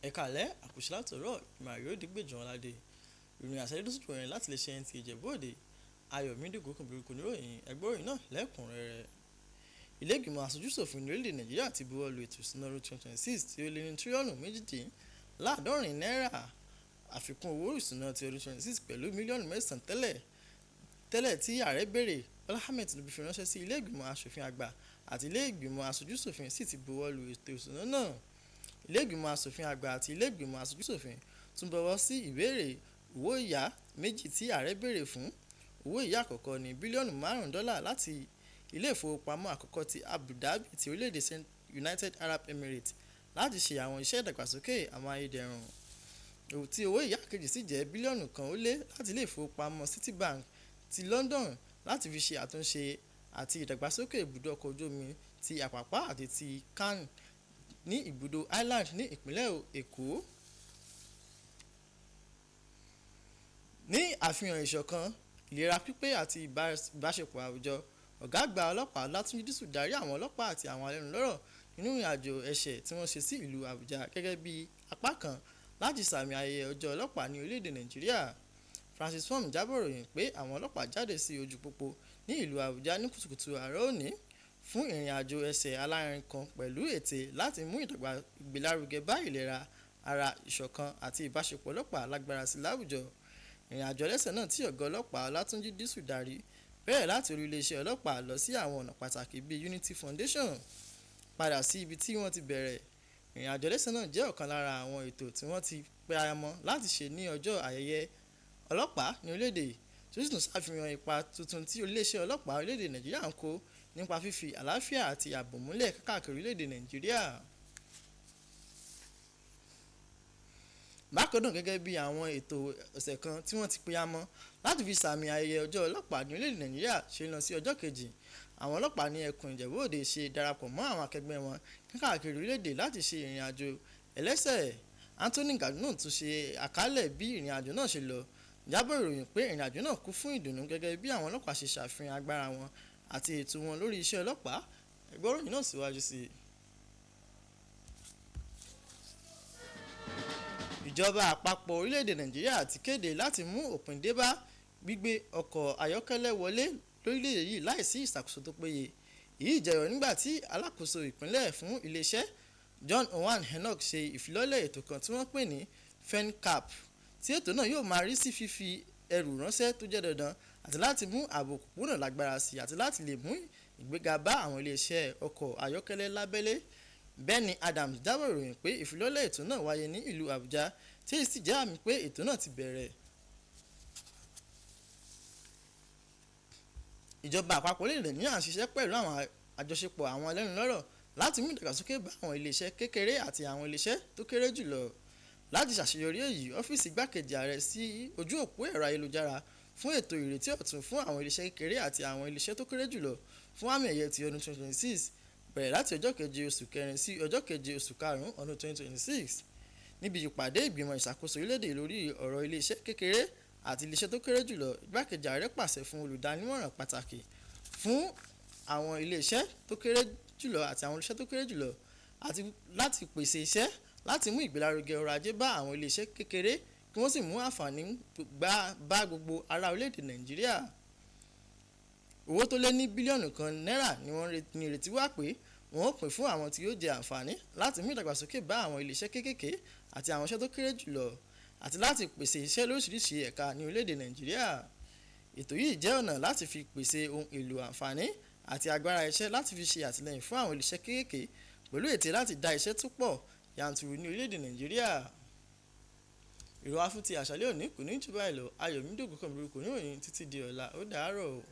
Ẹ̀kaalẹ́ àkùṣe látòórọ̀ ìmàrè òdìgbèjì ọ̀làdé ìròyìn àṣálẹ́ tó sì ròyìn láti lè ṣe NTA Ìjẹ̀bú Òde. Ayọ̀mídé Ògúnkànmí oníròyìn ẹgbẹ́ òròyìn náà lẹ́kùnrẹ́rẹ́. Ilé ìgbìmọ̀ aṣojú-ṣòfin ní orílẹ̀-èdè Nàìjíríà ti buwọ́ lu ètò ìṣúná ọdún 2026 tí ó lé ní tírílíọ̀nù 68 náírà, àfikún owó ìṣúná ti ọdún 2026 pẹ̀lú mílíọ̀nù 9 tẹ́lẹ̀ tẹ́lẹ̀ tí ààrẹ bẹ̀rẹ̀ Bọ́lá Ahmed Tinubu fi ránṣẹ́ sí ilé ìgbìmọ̀ aṣòfin àgbà àti ilé ìgbìmọ̀ aṣojú-ṣòfin sì ti buwọ́ lu ètò ìṣúná náà. Ilé ìgbìmọ̀ aṣòfin àgbà àti ilé ìgbìmọ̀ aṣojú-ṣòfin tún bọwọ́ sí ìbéèrè owó ìyá méjì tí ààrẹ béèrè fún. Owó ìyá àkọ́kọ́ ní bílíọ̀nù 5 dọ́là láti ilé ìfowópamọ́ àkọ́kọ́ ti Abu Dhabi ti orílẹ̀-èdè United Arab Emirates láti ṣe àwọn iṣẹ́ ìdàgbàsókè amáyédẹrùn, tí owó ìyá kejì sì jẹ́ bílíọ̀nù 1.5 láti ilé ìfowópamọ́ Citibank ti London láti fi ṣe àtúnṣe àti ìdàgbàsókè ibùdó ọkọ̀ ojú omi ti Àpápá àti ti Can ní ibùdó Island ní ìpínlẹ̀ Èkó. Ní àfihàn ìṣọ̀kan, ìlera pípé àti ìbáṣepọ̀ àwùjọ, ọ̀gá àgbà ọlọ́pàá Ọlátúnjí Dìsù darí àwọn ọlọ́pàá àti àwọn alẹ́nulọ́rọ̀ nínú ìrìnàjò ẹsẹ̀ tí wọ́n ṣe sí ìlú Àbújá gẹ́gẹ́ bí apá kan láti sààmì ayẹyẹ ọjọ́ ọlọ́pàá ní orílẹ̀-èdè Nàìjíríà. Francis Fom jábọ̀ ròyìn pé àwọn ọlọ́pàá jáde sí ojú pópó ní ìlú Àbújá ní kùtùkùtù àárọ̀ òní fún ìrìnàjò ẹsẹ̀ alárinrin kan pẹ̀lú ète láti mú ìgbélárugẹ bá ìlera ara, ìṣọ̀kan àti ìbáṣepọ̀ ọlọ́pàá lágbára sí láwùjọ. Ìrìnàjò ẹlẹ́sẹ̀ náà tí ọ̀gá ọlọ́pàá Ọlátúnjí Dìsù darí bẹ̀rẹ̀ láti olú iléeṣẹ́ ọlọ́pàá lọ sí àwọn ọ̀nà pàtàkì bíi Unity Foundation padà sí ibi tí wọ́n ti bẹ̀rẹ̀. Ìrìnàjò ẹlẹ́sẹ̀ náà jẹ́ ọ̀kan lára àwọn ètò tí wọ́n ti peyamọ́ láti ṣe ní ọjọ́ ayẹyẹ ọlọ́pàá ní orílẹ̀-èdè, tí ó sì tún ṣàfihàn ipa tuntun tí iléeṣẹ́ ọlọ́pàá orílẹ̀-èdè Nàìjíríà ń kó nípa fífi àlàáfíà àti ààbò múlẹ̀ káàkiri orílẹ̀-èdè Nàìjíríà. Bákan náà, gẹ́gẹ́ bí àwọn ètò ọ̀sẹ̀ kan tí wọ́n ti peyamọ́ láti fi sààmì ayẹyẹ ọjọ́ ọlọ́pàá ní orílẹ̀-èdè Nàìjíríà ṣe ń lọ sí ọjọ́ kejì, àwọn ọlọ́pàá ní ẹkùn Ìjẹ̀bú Òde ṣe darapọ̀ mọ́ àwọn akẹgbẹ́ wọn káàkiri orílẹ̀-èdè láti ṣe ìrìnàjò ẹlẹ́sẹ̀. Anthony Gardner tún ṣe àkálẹ̀ bí ìrìnàjò náà ṣe lọ, jábọ̀ ìròyìn pé ìrìnàjò náà kún fún ìdùnnú gẹ́gẹ́ bí àwọn ọlọ́pàá ṣe ṣàfihàn agbára wọn àti ètò wọn lórí iṣẹ́ ọlọ́pàá. Ẹ gbọ́ ìròyìn náà síwájú sí i. Ìjọba àpapọ̀ orílẹ̀-èdè Nàìjíríà ti kéde láti mú òpin dé bá gbígbé ọkọ̀ ayọ́kẹ́lẹ́ wọlé lórílẹ̀-èdè yìí láìsí ìṣàkóso tó péye. Èyí jẹyọ nígbà tí alákòóso ìpínlẹ̀ fún iléeṣẹ́ John Owan Enoch ṣe ìfilọ́lẹ̀ ètò kan tí wọ́n pè ní FenCap, tí ètò náà yóò máa rí sí fífi ẹrù ránṣẹ́ tó jẹ́ dandan àti láti mú ààbò òpópónà lágbára sí àti láti lè mú ìgbéga bá àwọn iléeṣẹ́ ọkọ̀ ayọ́kẹ́lẹ́ lábẹ́lé. Benny Adams jábọ̀ ìròyìn pé ìfilọ́lẹ̀ ètò náà wáyé ní ìlú Àbújá, tí èyí sì jẹ́ àmì pé ètò náà ti bẹ̀rẹ̀. Ìjọba àpapọ̀ orílẹ̀-èdè Nàìjíríà ń ṣiṣẹ́ pẹ̀lú àwọn àjọṣepọ̀ àwọn alẹ́nulọ́rọ̀ láti mú ìdàgbàsókè bá àwọn iléeṣẹ́ kékeré àti àwọn iléeṣẹ́ tó kéré jùlọ. Láti ṣàṣeyọrí èyí, ọ́fíìsì igbákejì ààrẹ sí ojú òpó ẹ̀rọ ayélujára fún ètò ìrètí ọ̀tun fún àwọn iléeṣẹ́ kékeré àti àwọn iléeṣẹ́ tó kéré jùlọ fún àmì ẹ̀yẹ ti ọdún 2026 bẹ̀rẹ̀ láti ọjọ́ keje oṣù kẹrin sí ọjọ́ keje oṣù karùn-ún ọdún 2026. Níbi ìpàdé ìgbìmọ̀ ìṣàkóso orílẹ̀-èdè lórí ọ̀rọ̀ iléeṣẹ́ kékeré àti iléeṣẹ́ tó kéré jùlọ, igbákejì ààrẹ pàṣẹ fún olùdámọ̀ràn pàtàkì fún àwọn iléeṣẹ́ tó kéré jùlọ àti àwọn iléeṣẹ́ tó kéré jùlọ àti láti pèsè iṣẹ́ láti mú ìgbélárugẹ ọrọ̀ ajé bá àwọn iléeṣẹ́ kékeré kí wọ́n sì mú àǹfààní bá gbogbo ará orílẹ̀-èdè Nàìjíríà. Owó tó lé ní bílíọ̀nù 1 náírà ni wọ́n ní ìrètí wà pé wọn ó pín fún àwọn tí yóò jẹ àǹfààní láti mú ìdàgbàsókè bá àwọn iléeṣẹ́ kéékèèké àti àwọn iṣẹ́ tó kéré jùlọ àti láti pèsè iṣẹ́ lóríṣiríṣi ẹ̀ka ní orílẹ̀-èdè Nàìjíríà. Ètò yìí jẹ́ ọ̀nà láti fi pèsè ohun èlò àǹfààní àti agbára iṣẹ́ láti fi ṣe àtìlẹ́yìn fún àwọn iléeṣẹ́ kéékèèké pẹ̀lú ète láti dá iṣẹ́ tó pọ̀ yanturu ní orílẹ̀-èdè Nàìjíríà. Ìrọ̀wá fún ti àṣálẹ́ òní kò ní jù báyìí lọ. Ayọ̀mídé Ògúnkànmí oníròyìn títí di ọ̀la, ó dàárọ̀.